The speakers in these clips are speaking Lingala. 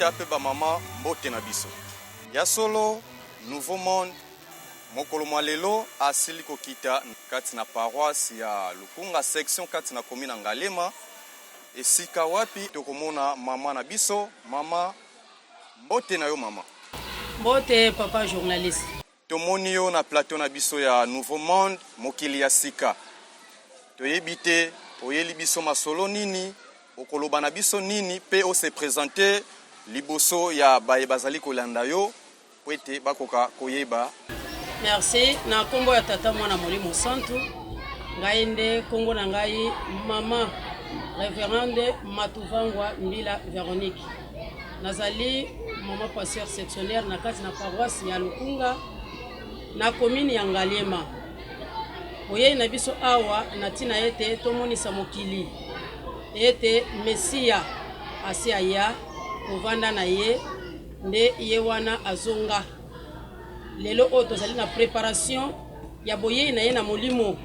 Batata mpe bamama, mbote na biso. Ya solo, Nouveau Monde mokolo mwa lelo asili kokita kati na paroisse ya Lukunga section kati na commune ya Ngaliema, esika wapi tokomona mama na biso. Mama, mbote na yo mama. Mbote papa journaliste. Tomoni yo na plateau na biso ya Nouveau Monde, mokili ya sika. Toyebi te oyeli biso masolo nini, okoloba na biso nini pe o se presenter liboso ya baye bazali kolanda yo po ete bakoka koyeba. Merci. Na kombo ya Tata, Mwana, Molimo Santu, ngai nde kombo na ngai Mama Reverende Matuvangwa Mbila Veronique. Nazali mama pasteur sectionnaire na kati na paroisse ya Lukunga na commune ya Ngaliema. Boyei na biso awa na ntina ete tomonisa mokili ete Mesiya asi aya kovanda na ye, nde ye wana azonga. Lelo oyo tozali na preparation ya boyei na ye na molimo,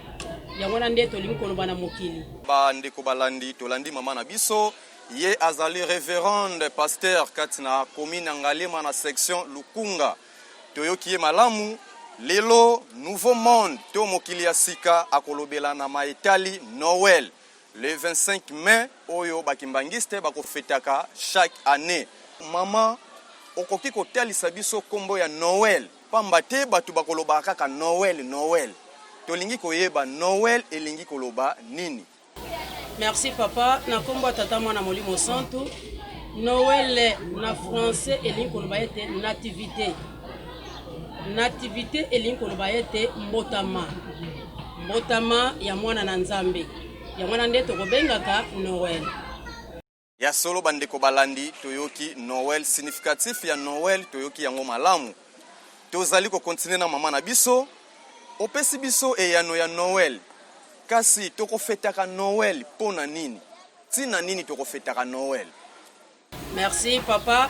yango wana nde tolingi koloba na mokili. Ba ndeko balandi, tolandi mama na biso. Ye azali reverende pasteur kati na commune ya Ngaliema na section Lukunga. Toyoki ye malamu. Lelo Nouveau Monde to mokili ya sika akolobela na maetali Noël le 25 mai oyo ba kimbanguiste bakofetaka chaque annee. Maman, okoki kotalisa biso kombo ya Noël pamba te bato bakolobaka kaka Noël, Noël. Tolingi koyeba Noël elingi koloba nini? Merci papa, na kombo ya Tata Mwana Molimo Santu. Noël na français elingi koloba ete nativité. Nativité elingi koloba ete mbotama, mbotama ya mwana na Nzambe. Yango wana nde tokobengaka Noël. Ya solo ba ndeko balandi, toyoki Noël, significatif ya Noël toyoki yango malamu. Tozali ko continuer na mama na biso, opesi biso eyano ya Noël, kasi toko fetaka Noël pona nini? Tina nini toko fetaka Noël? Merci papa.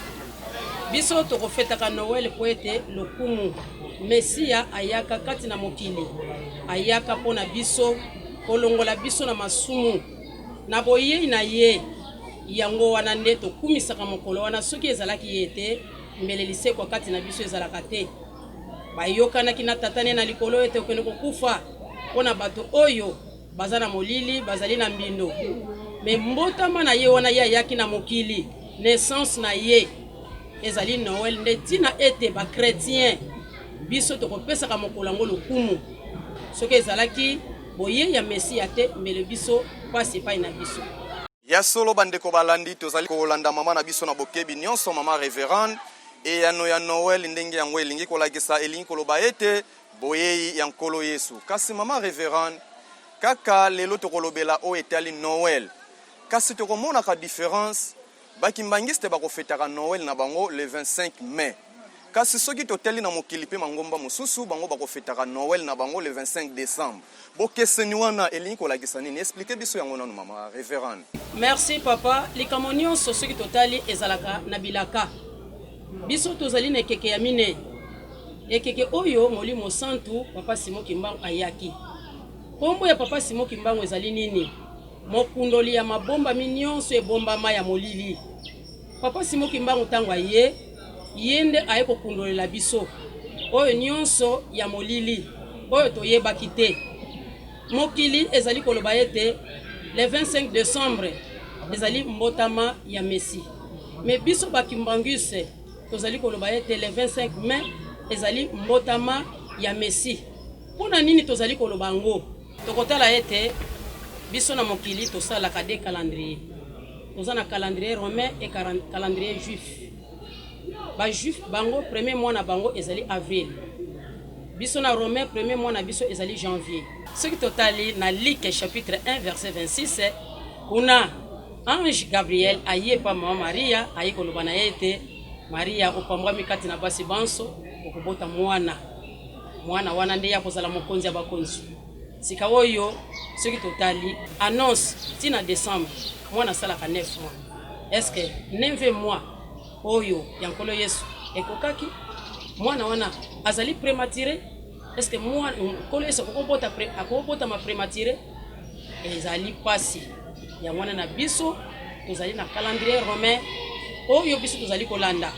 Biso toko fetaka Noël po ete lokumu Mesiya ayaka kati na mokili, ayaka pona biso kolongola biso na masumu. Na boyei na ye, yango wana nde tokumisaka mokolo wana. Soki ezalaki ye te, mbele lisekwa kati na biso ezalaka te. Bayokanaki na Tata ne na likolo ete okende kokufa mpo na bato oyo baza na molili, bazali na mbindo. Me mbotama na ye wana ye ayaki na mokili, naissance na ye ezali Noël. Nde ntina ete ba chretien biso tokopesaka mokolo yango lokumu. Soki ezalaki boyei ya Mesiya te, mbele biso pasi epai na biso. Ya solo ba ndeko balandi, tozali kolanda mama na biso na bokebi nionso, mama Reverende. Eyano ya Noël ndenge yango elingi kolakisa, elingi koloba ete boyei ya Nkolo Yesu. Kasi mama Reverende, kaka lelo tokolobela oyo etali Noël. Kasi tokomonaka difference. Ba kimbanguiste bako fetaka Noël na bango le 25 mai. Kasi soki totali na mokili pe mangomba mosusu bango bako fetaka Noël na bango le 25 decembre. Bokeseni wana elingi kolakisa nini? Expliquer biso yango nanu mama Reverende. Merci papa, likambo nionso soki totali ezalaka na bilaka. Biso tozali na ekeke ya minei. Ekeke oyo Molimo Santu Papa Simon Kimbangu ayaki. Kombo ya Papa Simon Kimbangu ezali nini? Mokundoli ya mabombami nionso ebombama ya molili. Papa Simon Kimbangu tango aye, ye nde aye kokundolela biso oyo nionso ya molili oyo toyebaki te. Mokili ezali koloba ete le 25 decembre ezali mbotama ya Messie. Mais biso ba Kimbanguistes tozali koloba ete le 25 mai ezali mbotama ya Messie. Pona nini tozali koloba yango? Tokotala ete biso na mokili tosalaka de calendrier. Toza na calendrier romain et calendrier juif. Ba juif bango premier mois na bango ezali avril. Biso na romain premier mois na biso ezali janvier. Soki totali na Luc chapitre 1 verset 26, kuna ange Gabriel aye pa mama Maria, aye koloba na ye ete Maria opambwami kati na basi banso, okobota mwana. Mwana wana nde ye akozala mokonzi ya bakonzi. Sika oyo soki totali annonce ti na decembre mwana asalaka 9 mois. Est ce que 9 mois oyo ya Nkolo Yesu ekokaki? Mwana wana azali premature? Est ce que mwana Nkolo Yesu akokobota akobotama premature? Ezali pasi. Yango wana na biso tozali na calendrier romain. Oyo biso tozali kolanda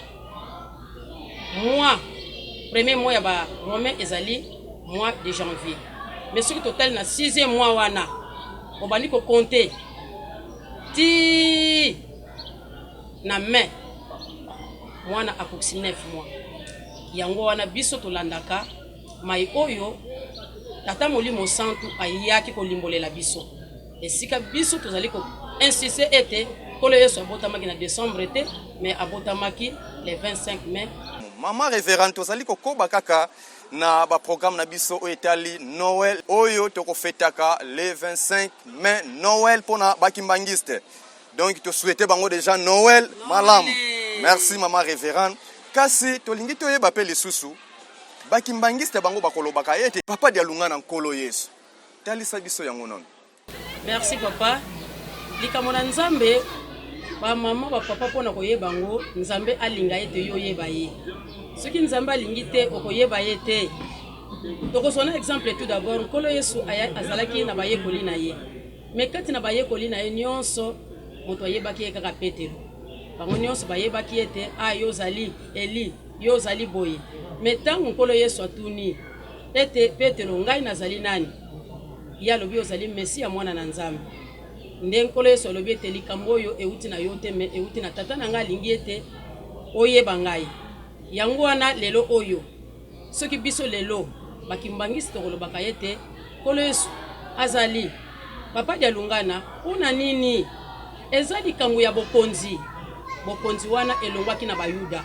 mois, premier mois ya ba romain ezali mois de janvier. Mais soki totali na sixième mois wana, obandi kocompter ti na mai, mwana akokisi 9 mois. Yango wana biso tolandaka mai oyo Tata Molimo Santu ayaki kolimbolela biso, esika biso tozali koinsiste ete Nkolo Yesu abotamaki na décembre te, mais abotamaki le 25 mai. Mama révérende, tozali kokoba kaka na baprogramme na biso oyo etali Noël oyo tokofetaka le 25 mai, Noël mpona bakimbangiste. Donc tosouhaite bango déjà Noël malamu. Merci, mama révérende. Kasi tolingi toyeba mpe lisusu, bakimbangiste bango bakolobaka ete Papa Dialunga na Nkolo Yesu. Talisa biso yango nono. Merci, papa. Likambo na Nzambe, bamama, bapapa, mpona koyeba yango, Nzambe alinga ete yo oyeba ye. Soki Nzambe alingi te, okoyeba ye te. Tokozwa na exemple tout d'abord, Nkolo Yesu azalaki na bayekoli na ye, mais kati na bayekoli na ye nyonso, moto ayebaki ye kaka Petelo. Bango nyonso bayebaki ete a yo ozali Eli, yo ozali boye. Mais ntango Nkolo Yesu atuni ete: "Petelo, ngai nazali nani?" Ye alobi: "Ozali Mesiya, mwana na Nzambe." Nde Nkolo Yesu alobi ete likambo oyo euti na yo te, mais euti na Tata na ngai alingi ete oyeba ngai. Yango wana lelo oyo, soki biso lelo bakimbangisi tokolobaka ete Nkolo Yesu azali Papa Dialungana, mpona nini? Eza likambo ya bokonzi. Bokonzi wana elongwaki na Bayuda,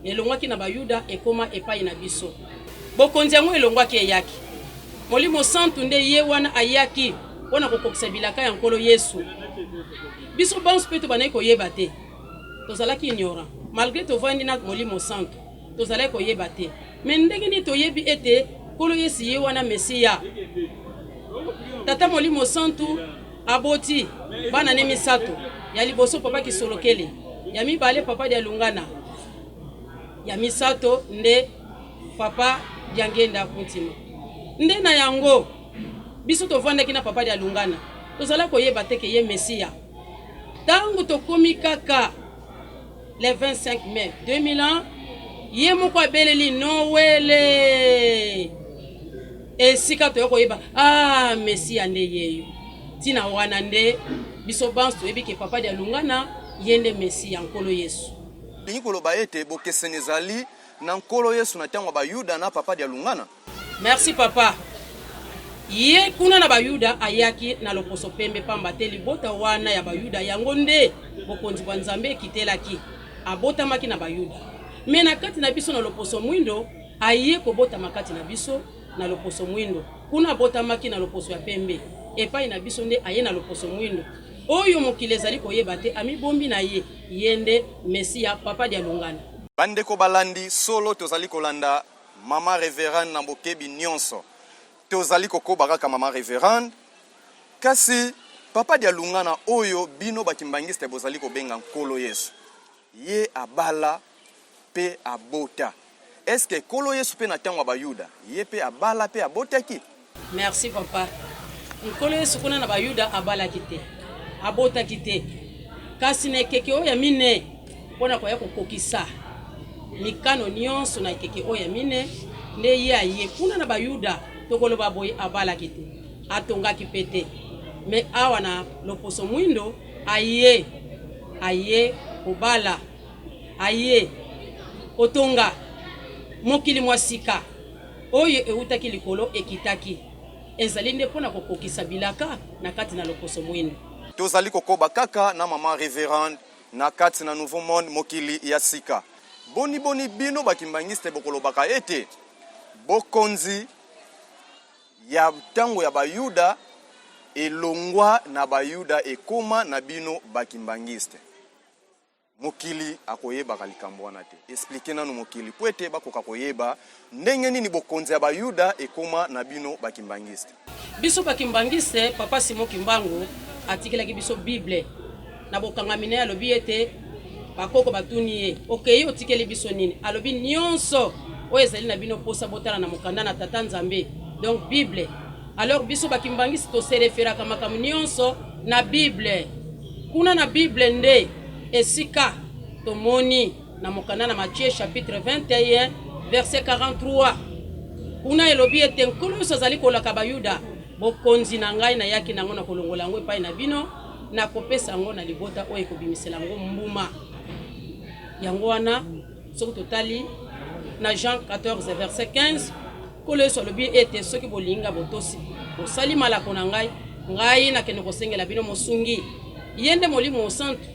elongwaki na Bayuda, ekóma epai na biso. Bokonzi yango elongwaki, eyaki Molimo Santu. Nde ye wana ayaki mpona kokokisa bilaka ya Nkolo Yesu. Biso banso mpe tobandaki koyeba te, tozalaki ignorant. Malgré tovandi na Molimo Santu, tozalaki koyeba te. Mais ndenge nini toyebi ete Nkolo Yesu ye wana Mesiya? Tata Molimo Santu aboti bana ne misato. Ya liboso Papa Kisolokele, ya mibale Papa Dialungana, ya misato nde Papa Diangenda Kuntima. Nde na yango biso tovandaki na Papa Dialungana, tozala koyeba te ke ye Mesiya. Ntango tokomi kaka le 25 mai 2001, ye moko abeleli Noël, esika toya koyeba: ah, Mesiya nde yeyo. Ntina wana nde biso banso toyebi ke Papa Dialungana ye nde Mesiya, Nkolo Yesu. Lingi koloba ete bokeseni ezali na Nkolo Yesu na ntango ya Bayuda na Papa Dialungana? Merci, papa. Ye kuna na Bayuda ayaki na loposo pembe, pamba te libota wana ya Bayuda yango nde bokonzi bwa Nzambe ekitelaki. Abotamaki na Bayuda. Mais na kati na biso na loposo mwindo, aye kobotama kati na biso na loposo mwindo. Kuna abotamaki na loposo ya pembe, epai na biso nde aye na loposo mwindo oyo mokili ezali koyeba te. Amibombi na ye, ye nde Mesiya, Papa Dialungana. Bandeko balandi, solo tozali kolanda mama révérende na bokebi nyonso. Tozali kokoba kaka, mama révérende. Kasi Papa Dialungana oyo bino bakimbangiste bozali kobenga Nkolo Yesu, ye abala mpe abota? Eske Nkolo Yesu mpe na ntango ya Bayuda, ye mpe abala mpe abotaki? Merci, papa. Nkolo Yesu kuna na Bayuda abalaki te, abotaki te. Kasi na ekeke oyo ya mine, mpona koya kokokisa mikano nyonso na ekeke oyo ya mine, nde ye aye. Kuna na Bayuda, tokoloba boye, abalaki te, atongaki mpe te. Mais awa na loposo mwindo, aye kobala, aye kotonga mokili mwa sika oyo eutaki likolo, ekitaki. Ezali nde mpona kokokisa bilaka na kati na loposo mwindo. Tozali kokoba kaka na mama révérende na kati na Nouveau Monde, mokili ya sika. Boni boni bino bakimbangiste bokolobaka ete bokonzi ya ntango ya Bayuda elongwa na Bayuda, ekóma na bino bakimbangiste? Mokili akoyebaka likambo wana te. Expliquer nanu mokili mpo ete bakoka koyeba ndenge nini bokonzi ya Bayuda ekóma na bino bakimbangiste. Biso bakimbangiste, Papa Simon Kimbangu atikelaki biso Bible na bokangami na ye. Alobi ete bakoko batuni ye: "Okei, otikeli biso nini?" Alobi: "Nyonso oyo ezali na bino mposa, botala na mokanda na Tata Nzambe", donc Bible. Alors biso bakimbangisi tosereferaka makambo nyonso na Bible. Kuna na Bible nde esika. Tomoni na mokanda na Matthieu chapitre 21 verset 43, kuna elobi ete Nkolo Yesu azali kolaka Bayuda, Bokonzi na ngai nayaki na yango na kolongola yango epai na bino, nakopesa yango na libota oyo ekobimisela yango mbuma. Yango wana soki totali na Jean 14 verset 15, Nkolo Yesu alobi ete soki bolingi ngai botosi, bosali malako na ngai, ngai nakende kosengela bino mosungi, ye nde Molimo Mosantu,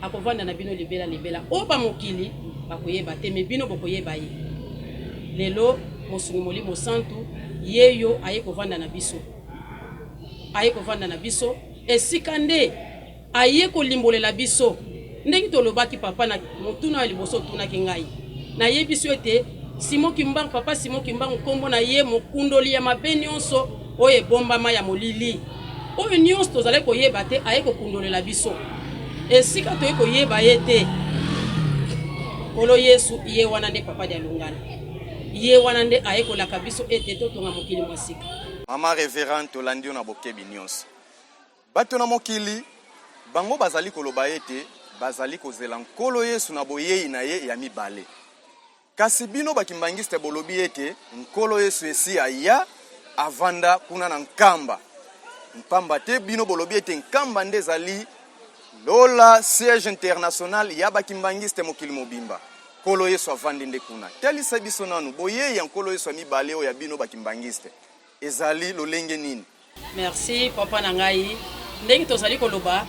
akovanda na bino libela libela. Oyo ba mokili bakoyeba te, me bino bokoyeba ye. Lelo mosungi Molimo Santu ye yo aye kovanda na biso, aye kovanda na biso esika nde aye kolimbolela biso ndenge tolobaki. Papa, na motuna ya liboso otunaki ngai, nayebisi yo ete Simon Kimbangu, papa Simon Kimbangu, nkombo na ye mokundoli ya mabe nyonso oyo ebombama ya molili, oyo nyonso tozalaki koyeba te, aye kokundolela biso esika toye koyeba ye te. Nkolo Yesu ye wana nde papa Dialungana, ye wana nde aye kolaka biso ete totonga mokili mwa sika. Mama Reverend, tolandi yo na bokebi nyonso. Bato na mokili, bango bazali koloba ete bazali kozela Nkolo Yesu na boyei na ye ya mibale. Kasi bino ba kimbanguiste bolobi ete Nkolo Yesu esi aya, avanda kuna na Nkamba. Mpamba te bino bolobi ete Nkamba nde ezali lola, siège international ya ba kimbanguiste mokili mobimba. Nkolo Yesu avandi nde kuna. Talisa biso nanu boyei ya Nkolo Yesu ya mibale oyo ya bino ba kimbanguiste ezali lolenge nini? Merci papa na ngai. Ndenge tozali koloba,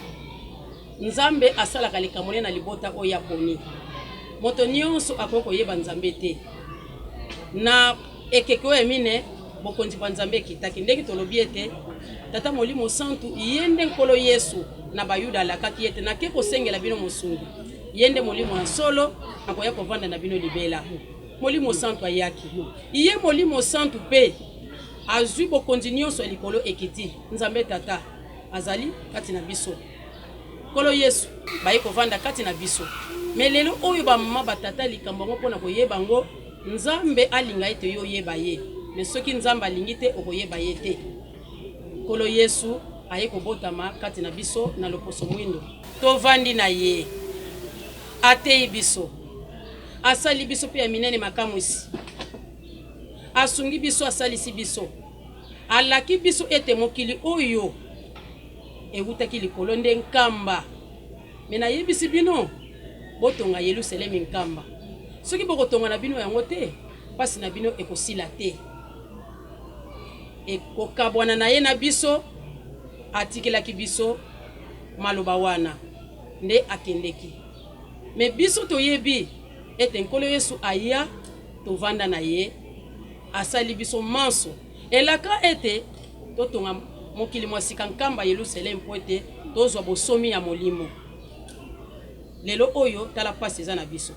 Nzambe asalaka likambo ne na libota oyo aponi. Moto nyonso akoki koyeba Nzambe te. Na ekeke oyo ya mine, bokonzi bwa Nzambe ekitaki. Ndenge tolobi ete Tata Molimo Santu ye nde Nkolo Yesu na Bayuda alakaki ete nake kosengela bino mosungi. Ye nde Molimo ya solo akoya kovanda na bino libela. Molimo Santu ayaki. Ye Molimo Santu mpe Azwi bokonzi nyonso ya likolo ekiti. Nzambe Tata azali kati na biso. Nkolo Yesu baye kovanda kati na biso. Mais lelo oyo ba mama ba tata likambo yango pona koyeba yango, Nzambe alinga ete yo oyeba ye. Mais soki Nzambe alingi te okoyeba ye te. Nkolo Yesu aye kobotama kati na biso na loposo mwindo. Tovandi na ye. Ateyi biso. Asali biso pe ya minene makamwisi. Asungi biso, asalisi biso. Alaki biso ete mokili oyo ewutaki likolo nde nkamba. Me nayebisi bino, botonga Yelusalemi nkamba. Soki bokotonga na bino yango te, mpasi na bino ekosila te. Ekokabwana na ye na biso, atikelaki biso maloba wana nde akendeki. Me biso toyebi ete Nkolo Yesu aya Tovanda na ye, asali biso manso. Elaka ete totonga mokili mwa sika nkamba Yelusaleme mpo ete tozwa bosomi ya molimo. Lelo oyo tala pasi eza na biso,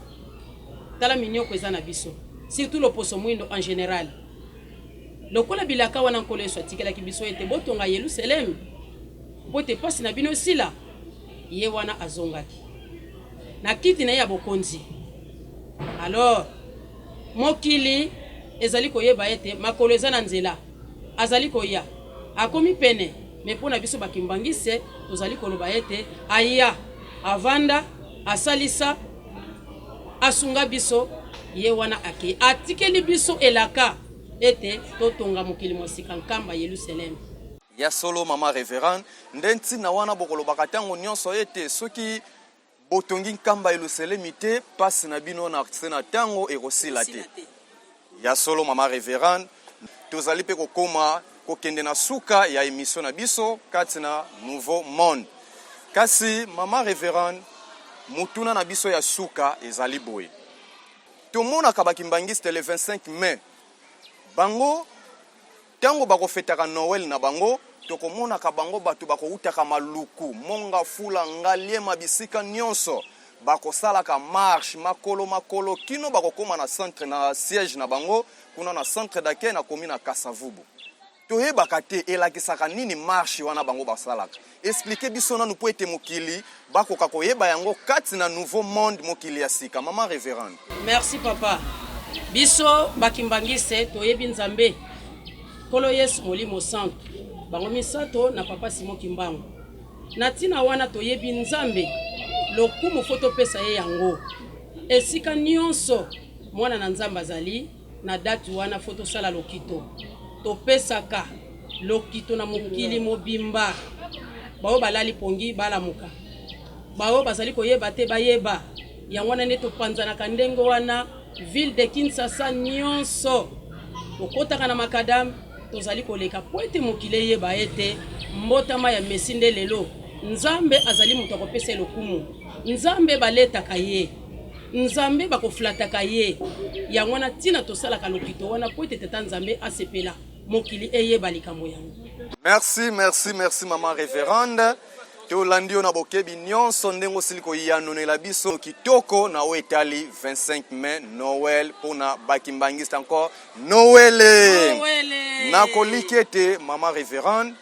tala minioko eza na biso, surtout loposo mwindo en general. Lokola bilaka wana Nkolo Yesu atikelaki biso ete botonga Yelusaleme mpo ete pasi na bino esila, ye wana azongaki na kiti na ye ya bokonzi. Alors mokili ezali koyeba ete makolo eza na nzela, azali koya, akomi pene, mais pona biso ba kimbanguiste tozali koloba ete aya, avanda, asalisa, asunga biso, ye wana akeyi, atikeli biso elaka ete totonga mokili mwa sika Nkamba, Yelusaleme. Ya solo mama reverend, nde ntina wana bokolobaka tango nionso ete soki Botongi nkamba Yelusalemi te, pasi na bino na se na tango ekosila te. Ya solo mama reverend, tozali pe kokoma kokende na suka ya emission na biso kati na nouveau monde. Kasi mama reverend, motuna na biso ya suka ezali boye. Tomonaka ba kimbanguiste le 25 mai, bango Tango bakofetaka Noel na bango, tokomonaka bango bato bakowutaka Maluku, Monga, Fula, Ngaliema, bisika nionso. Bakosalaka marche makolo makolo kino bakokoma na centre na siège na bango kuna na centre d'accueil na commune ya Kasa-Vubu. Toyebaka te elakisaka nini marche wana bango basalaka. Expliquer biso nanu po ete mokili bakoka koyeba yango kati na nouveau monde, mokili ya sika. Maman Reverende. Merci papa biso ba kimbanguiste toyebi nzambe nkolo yesu molimo santu bango misato na papa Simon kimbangu na tina wana toyebi nzambe. Lokumu fo topesa ye yango. Esika nionso mwana na Nzambe azali, na date wana fo tosala lokito. Topesaka lokito na mokili mobimba. Baoyo balali pongi balamuka. Baoyo bazali koyeba te bayeba. Yango wana nde topanzanaka ndenge wana ville de Kinshasa nionso. Tokotaka na macadam, tozali koleka mpo ete mokili eyeba ete mbotama ya Messi nde lelo. Nzambe azali moto akopesa ye lokumu. Nzambe baletaka ye. Nzambe bakoflataka ye. Yango wana ntina tosalaka lokito wana mpo ete Tata Nzambe asepela, mokili eyeba likambo yango. Merci, merci, merci maman reverende. Tolandi yo na bokebi nyonso ndenge osili koyanonela biso kitoko na oyo etali 25 mai Noël mpona bakimbangiste encore Noël. Nakoliki ete maman reverende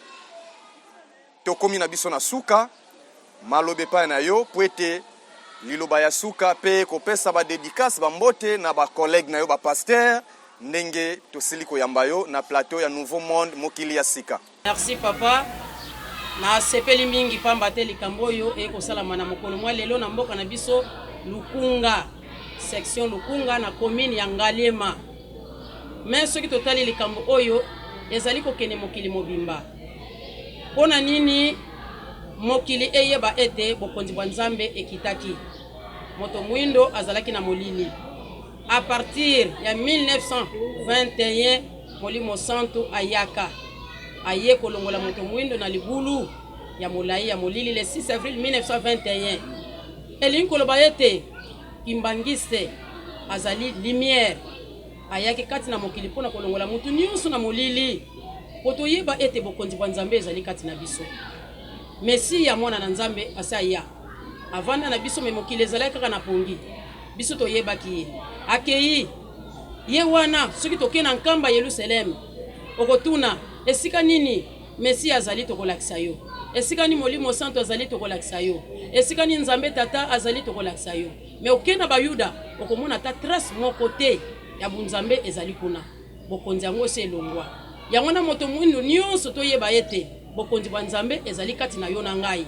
tokomi na biso na suka maloba epai na yo mpo ete liloba ya suka mpe kopesa ba dedicace ba mbote na ba collègue na yo ba pasteur ndenge tosili koyamba yo na plateau ya Nouveau Monde mokili ya sika. Merci papa, nasepeli mingi pamba te likambo oyo ekosalama na mokolo mwa lelo na mboka na biso Lukunga, section Lukunga na commune ya Ngaliema. Mais soki totali likambo oyo ezali kokende mokili mobimba. Mpo na nini mokili eyeba ete bokonzi bwa Nzambe ekitaki? Moto mwindo azalaki na molili. A partir ya 1921 Molimo Santu ayaka, aye kolongola moto mwindo na libulu ya molayi ya molili le 6 avril 1921. Elingi koloba ete Kimbanguiste azali lumière, ayaki kati na mokili mpo na kolongola moto nyonso na molili, mpo toyeba ete bokonzi bwa Nzambe ezali kati na biso. Mesiya, Mwana na Nzambe, asi aya, avanda na biso, me mokili ezalaki kaka na pongi. Biso toyebaki ye. Akei. Ye wana, soki tokei na nkamba Yelusaleme, okotuna, Esika nini Mesiya azali? Tokolakisa yo. Esika nini Molimo Santu azali? Tokolakisa yo. Esika nini Nzambe Tata azali? Tokolakisa yo. Me okei na Bayuda, okomona ata trace moko te ya bunzambe ezali kuna. Bokonzi yango esi elongwa. Yango wana moto moindo nyonso toyeba ete bokonzi bwa Nzambe ezali kati na yo na ngai.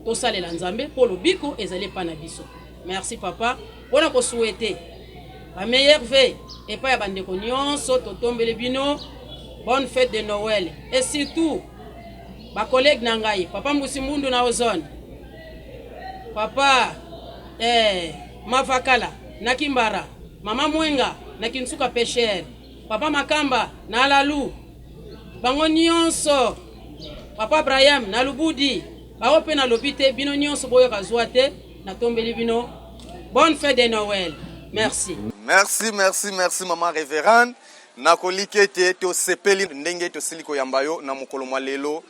Tosalela Nzambe mpo lobiko ezali epai na biso. Merci papa pona ko souhaiter ba meilleurs vœux epai ya bandeko nyonso. Totombeli bino bonne fête de Noël et surtout ba collègues na ngai papa Mbusi Mbundu na Ozone, papa eh, Mavakala na Kimbara, mama Mwenga na Kinsuka Pêcheur, papa Makamba na Alalu, bango nyonso, papa Abraham na Lubudi, bango mpe nalobi te, bino nyonso boyoka zwa te. Natombeli bino bonne fête de Noël. Merci. Merci, merci, merci maman révérende. Nakoliki ete tosepeli ndenge tosili koyamba yo na mokolo mwa lelo.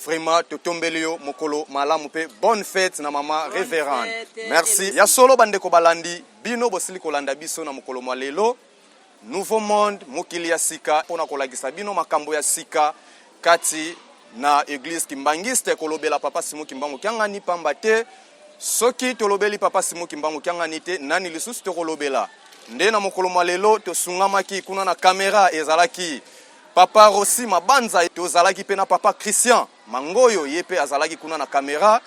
Vraiment totombeli yo mokolo malamu mpe bonne fête na mama révérende. Merci. Ya solo bandeko balandi bino bosili kolanda biso na mokolo mwa lelo. Nouveau monde, mokili ya sika, mpo na kolakisa bino makambo ya sika kati na eglise kimbanguiste, kolobela papa Simon Kimbangu Kiangani, pamba te soki tolobeli papa Simon Kimbangu Kiangani te, nani lisusu tokolobela? Nde na mokolo mwa lelo tosungamaki kuna na kamera ezalaki papa Rossi Mabanza, tozalaki mpe na papa Christian Mangoyo, ye mpe azalaki kuna na kamera.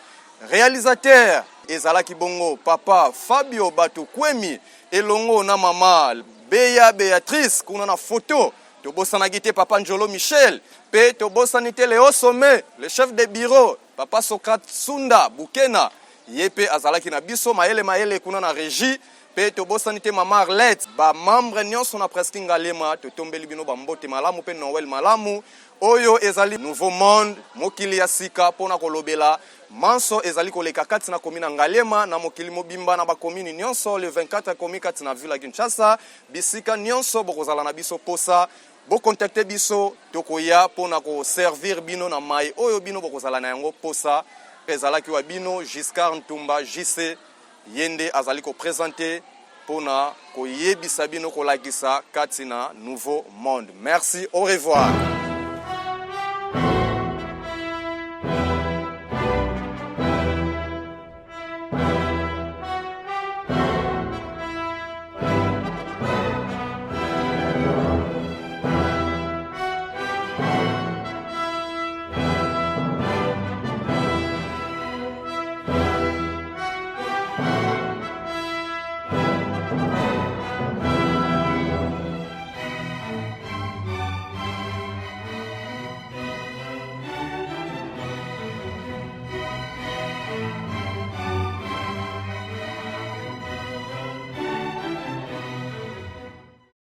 Realisateur ezalaki bongo papa Fabio Batukwemi elongo na mama Beya Beatrice kuna na photo. Tobosanaki te papa Njolo Michel, pe tobosani te Leo Sommet, le chef de bureau, papa Socrate Sunda Bukena, ye pe azalaki na biso mayele mayele kuna na regie, pe tobosani te mama Arlette. Ba membre nyonso na Presque Ngaliema, totombeli bino ba mbote malamu pe Noël malamu. Oyo ezali Nouveau Monde, mokili ya sika, mpo na kolobela manso ezali koleka kati na commune ya Ngaliema, na mokili mobimba, na ba communes nionso, les 24 communes kati na ville ya Kinshasa. Bisika nionso bokozala na biso posa, bo contacter biso, tokoya mpo na ko servir bino na maye oyo bino bokozala na yango posa. Ezalaki wa bino Giscard Ntumba JC, ye nde azali ko presenter mpo na koyebisa bino kolakisa kati na Nouveau Monde. Merci, au revoir.